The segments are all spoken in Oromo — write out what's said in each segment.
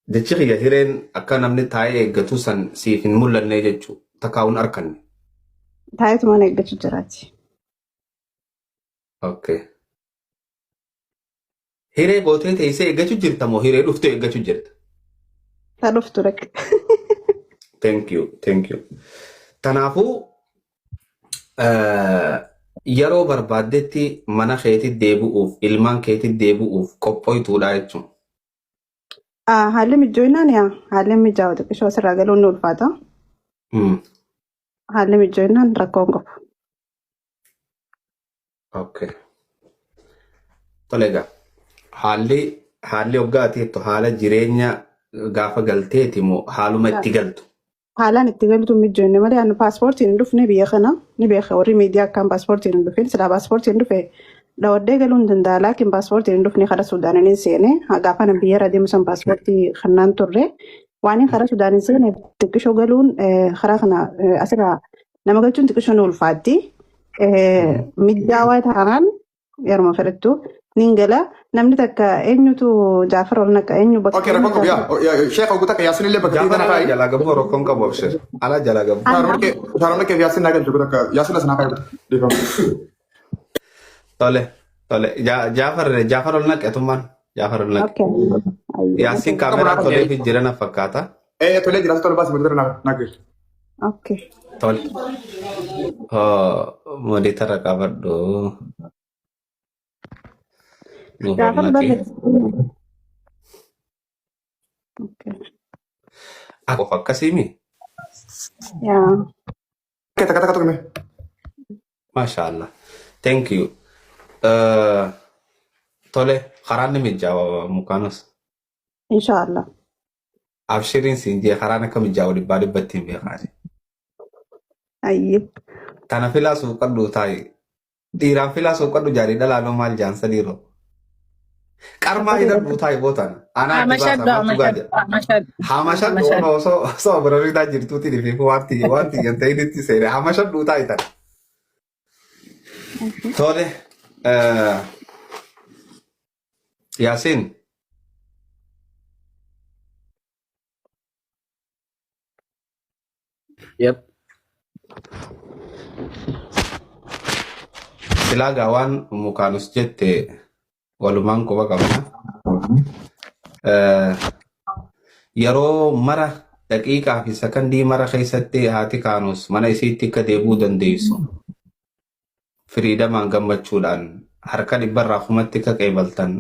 Jechi kiyya hireen akka namni taa'ee eeggatu san siif hin mul'anne jechuu takkaa hin arkanne. Taa'eetumaan eeggachuu jiraati. Okay. Hiree gootee teessee eeggachuu jirta moo hiree dhuftee eeggachuu jirta? Ta dhuftu dhaqe. Thank you, thank you. Kanaafuu yeroo barbaaddetti mana keetti deebi'uuf ilmaan keetti deebi'uuf qophooytuudha jechuun. Haalli mijooynaan yaa haalli mijaa'u xiqqishoo asirraa galuun ni ulfaata. Haalli mijooynaan rakkoo hin qabu. Okay. Tole egaa haalli haalli hoggaa ati jettu haala jireenya gaafa galteeti moo haaluma itti galtu? Haalaan itti galtu hin mijoofne malee ani paaspoortiin hin dhufne biyya kana ni beeka warri miidiyaa akkaan paaspoortiin hin dhufin silaa paaspoortiin dhufe dhawadhee galuu hin danda'a laakiin paaspoortiin hin dhufne karaa Suudaaniin hin seene gaafa nan biyya irra deemu san paaspoortii kannaan turre waan hin karaa Suudaan hin seene xiqqishoo galuun karaa kana asirraa nama galchuun xiqqishoo ni ulfaatti mijaawaa taanaan yeruma fedhattu nin gala namni takka eenyutu Jaafar ol naqa eenyu bakka Okay, eenyu rakkoon qabu Jaafar yaa. Sheekh ogu takka Yaasin illee bakka Jaafar tana alaa kaa'i. jalaa gabbuu rakkoon qabu abshir. Alaa jalaa gabbuu. Shaaronni kee Yaasin naa galchu takka Yaasin as naa kaa'i. Dhiifama. Tole tole Jaafar Jaafar ol naqe tummaan Jaafar ol naqe. Okay. Ayyee. Yaasiin Qabu kaameraa naa tolee fi jirana fakkaata. Eh tolee jira tolee baasi mudara naa galchu. Okay. Tole. Moditara qabadhu. Nuuf ol Jaafar naqe. barreessa. Okay. Of akkasiimi? Yaa. Okay, takka takka tuqime. Masha Allah. Thank you. Tole karaan ni mijaawa mukaanos. Inshallah. Abshiriin siin jee karaan akka mijaawu dhibbaa dhibbatti hin beekaani. Ayyee. Tana filaa suuqadhu taa'i. Dhiiraan filaa suuqadhu jaarii dhalaanoo maal jaansa dhiiroo. Qarmaa hidhadhu taa'i bootan. Anaa itti baasa Hamashadhu, maaltu gaa jedha. hamashadhu, hamashadhu, Hamashadhu hamashadhu. ono osoo osoo birariitaa jirtuuti dhifi wanti wanti hin ta'initti seene hamashadhu taa'i tana. Tole. Yaasiin. Yep. Silaa gaa waan mukaanus jette walumaan quba qabna. Yeroo mara daqiiqaa fi sakandii mara keessatti haati kaanus mana isiitti akka deebi'uu dandeessu. Firiidamaan gammachuudhaan harka dhibbarraa kumatti akka qeebaltan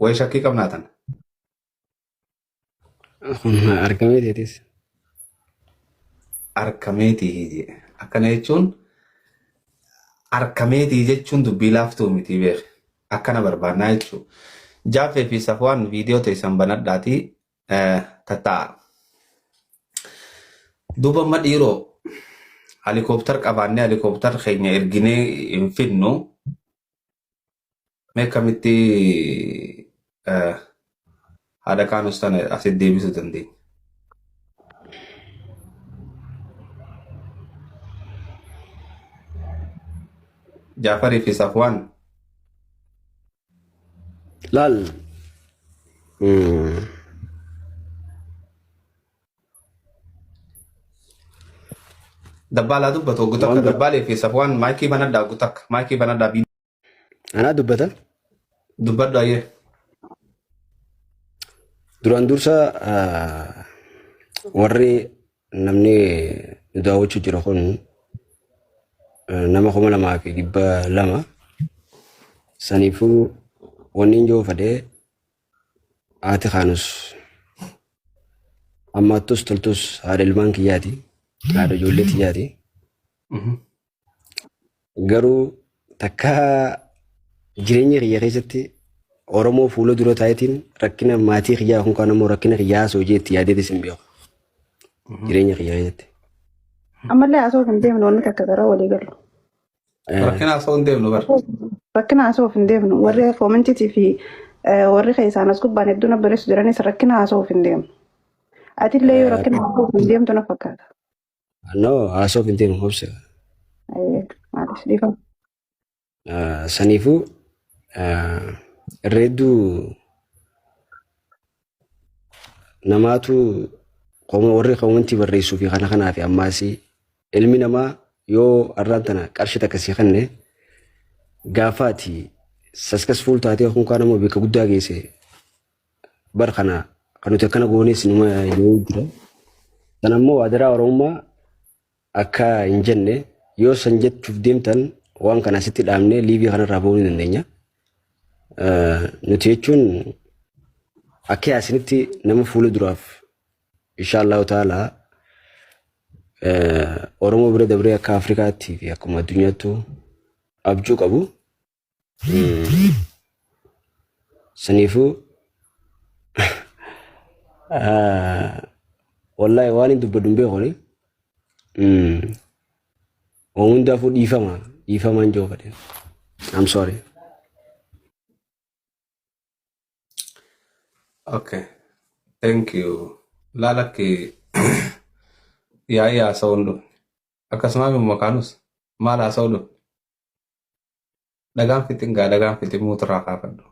wayi shakkii qabnaa tana. Kun argamee teetis. Arkameetii jedhe. Akkana jechuun arkameetii jechuun dubbii laaftuu miti beek. Akkana barbaannaa jechuudha. Jaaffee fi Safwaan viidiyoo teessan banadhaatii tattaa'a. Duuba amma dhiiroo helikoophtar qabaannee helikoophtar keenya erginee hin fidnu. Mee akkamitti haadha kaanus tana asitti deebisuu dandeenya? Jaafarii fi Safwaan Laal. Dabbaalaa dubbatu oggu takka Waan bira. dabbaalee fi Safwaan maayikii banadhaa oggu takka maayikii banadhaa Anaa dubbata. dubbadhu ayyee. Duraan dursa warri namni nu daawwachuu jiru kun nama 2200 saniifuu wanni hin jiru fedhee haati kaanus ammaattus toltus haadha ilmaan kiyyaati haadha ijoollee tiyyaati. Garuu takka jireenya kiyya keessatti Oromoo fuula dura taa'eetiin rakkina maatii kiyyaa kun kaan immoo rakkina kiyyaa haasoo jee itti yaadeetis hin beeku. Jireenya kiyya keessatti. Ammallee haasoo hin deemnu wanni takka gara walii galu. Rakkina haasoo hin deemnu bara. Rakkina haasoo hin deemnu warri koomentiitii fi warri keessaan as gubbaan hedduu na barreessu jiranis rakkina haasoo hin deemnu. Atillee yoo rakkina haasoo hin deemtu na fakkaata. No, haasoof hin deemu obsa. Maaliif dhiifama? Saniifuu irra hedduu Namaatu warri koomantii barreessuu fi kana kanaa fi ammaas ilmi namaa yoo arraan tana qarshii takka sii kenne gaafa ati successful taatee kun kaan ammoo bakka guddaa geesse bar kana kan nuti akkana goones numa yoo jira. Sana ammoo adaraa Oromummaa akka hin jenne yoo san jechuuf deemtan waan kana asitti dhaabnee liivii kanarraa bahuu ni dandeenya. Nuti jechuun akka yaasinitti nama fuula duraaf insha Allahu ta'ala Oromoo bira dabree akka Afrikaatti fi akkuma addunyaattu abjuu qabu. Saniifuu wallaahi waan hin dubbadhu hin beeku ani. Waan hundaafuu dhiifama dhiifamaan jiru fedhe. I'm sorry. Okay. Thank you. Laalakki yaa'ii haasa'uun dhufne. Akkasumas immoo makaanus maal haasa'uu dhufne? Dhagaan fixin gaa dhagaan fixin muuturraa kaafadhu.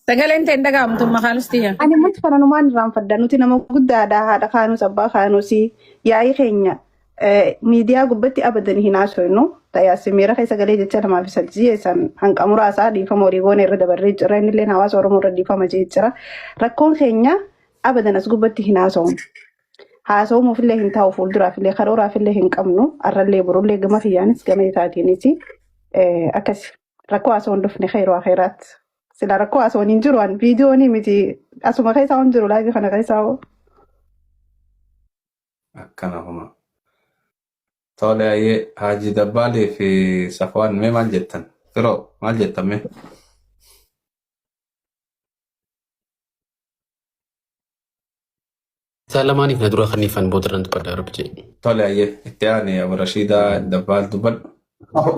Sagaleen ta'e hin dhaga'amtu maqaan tiyya. Ani multi kana numaan irraanfadha. Nuti nama guddaadha. Haadha kaanus abbaa kaanus yaa'ii keenya miidiyaa gubbatti abadan hin haasofnu. Tayaasi miira keessa galee jecha namaaf isa ji'eessan hanqa muraasaa dhiifama horii goone irra dabarree jira. Inni illee hawaasa Oromoo irra dhiifama jee jira. Rakkoon keenya abadan as gubbatti hin haasofnu. Haasa'uumuufillee hin taa'u fuulduraafillee karooraafillee hin qabnu. Arrallee borullee gama kiyyaanis gama isaatiinis akkas rakkoo haasa'uun dhufne khayru akhiiraatti. Sila rakkoo haasa'uun hin jiru an viidiyoonii miti asuma keessaa hin jiru live kana keessaa hoo. Akkana homa. Tole ayyee Haji Dabbaalii fi Safwaan mee maal jettan? Firoo maal jettan mee? Isaan lamaaniif na dura kannifan boodarran dubbadha rabbi jedhe. Tole ayyee itti aani Abu Rashiidaa Dabbaal dubbadhu.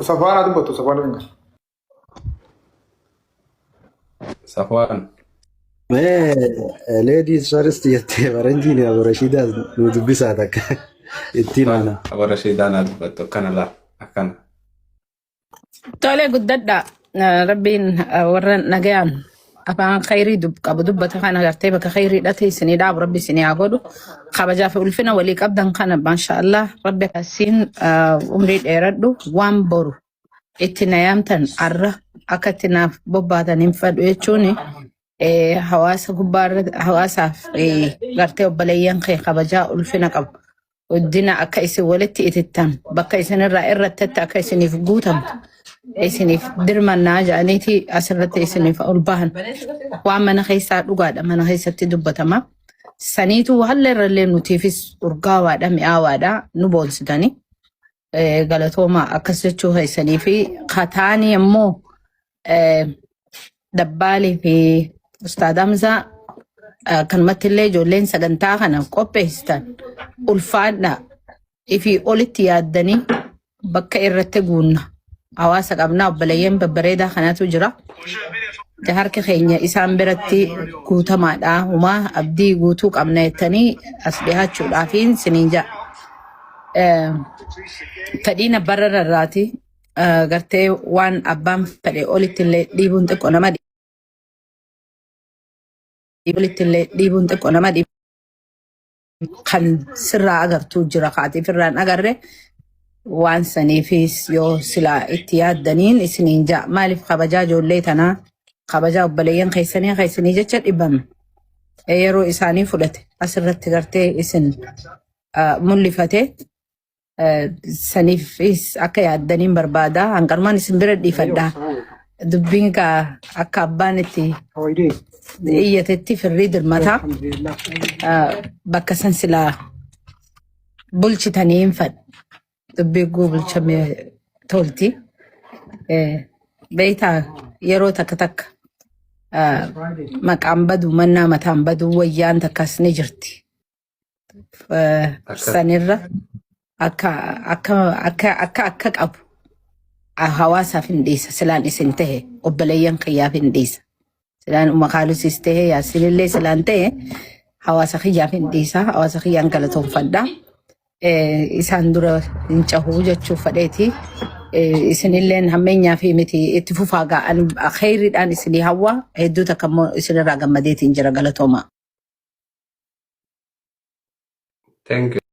Safwaan haa dubbatu Safwaan dinga. Safwaan. Mee ladies first jettee faranjiin Abu Rashiidaa nu dubbisaa takka ittiin Tole aana. Abu Rashiidaa naa dubbattu akkana laa akkana. Tole guddadha. Rabbiin warra nagayaan afaan khayrii qabu dubbata kana gartee bakka khayrii dhate isinii dhaabu rabbi isinii haa godhu. Kabajaa fi ulfina walii qabdan kana maasha Allah rabbi asiin umrii dheeradhu waan boru itti na yaamtan arra akka itti naaf bobbaatan hin fedhu jechuun hawaasa gubbaarra hawaasaaf gartee obboleeyyan kee kabajaa ulfina qabu. Guddina akka isin walitti itittan bakka isinirraa irrattetti akka isiniif guutamtu isiniif dirmannaa jedhaniiti asirratti isiniif ol bahan. Waan mana keessaa dhugaadha mana keessatti dubbatama. Saniitu halla irrallee nutiifis urgaawaadha mi'aawaadha nu boonsitani. Galatooma akkas jechuu keessanii fi kataanii immoo Dabbaalii fi Ustaad Hamzaa kanumatti illee ijoolleen sagantaa kana qopheessitan ulfaadha. Ifii olitti yaaddanii bakka irratti guunna. Hawaasa qabnaa obboleeyyan babbareedaa kanatu jira. Harki keenya isaan biratti guutamaadha. Humaa abdii guutuu qabna jettanii as dhihaachuudhaafiin siniin ja'a. Fedhiin abbarra rarraati. Gartee waan abbaan fedhe olitti illee dhiibuun xiqqoo nama dhibu olitti illee dhiibuun xiqqoo nama dhibu kan sirraa agartuu jira kaatiif irraan agarre waan saniifis yoo silaa itti yaaddaniin isiniin ja'a maaliif kabajaa ijoollee tanaa kabajaa obboleeyyan keessanii keessanii jecha dhibame yeroo isaanii fudhate asirratti gartee isin mul'ifate saniifis akka yaaddaniin barbaada. Hanqanumaan isin bira dhiifadha. Dubbiin kaa akka abbaan itti iyyatetti firrii dirmataa bakka san silaa bulchitanii hin fadhu. Dubbii guu bulchame tolti. Beektaa yeroo takka takka maqaan badu mannaa mataan badu wayyaan takkas ni jirti. Akka Sanirra akka akka akka akka akka qabu hawaasaaf hin dhiisa silaan isin tahe obboleeyyan kiyyaaf hin dhiisa silaan uma kaalusis tahe yaasinillee silaan tahe hawaasa kiyyaaf hin dhiisa hawaasa kiyyaan galatoonfadha. Isaan dura hin cahuu jechuu fedheeti. Isinilleen hammeenyaa fi miti itti fufaa ga'an kheyriidhaan isinii hawwa hedduu takka immoo isinirraa gammadeetiin jira galatooma. Thank you.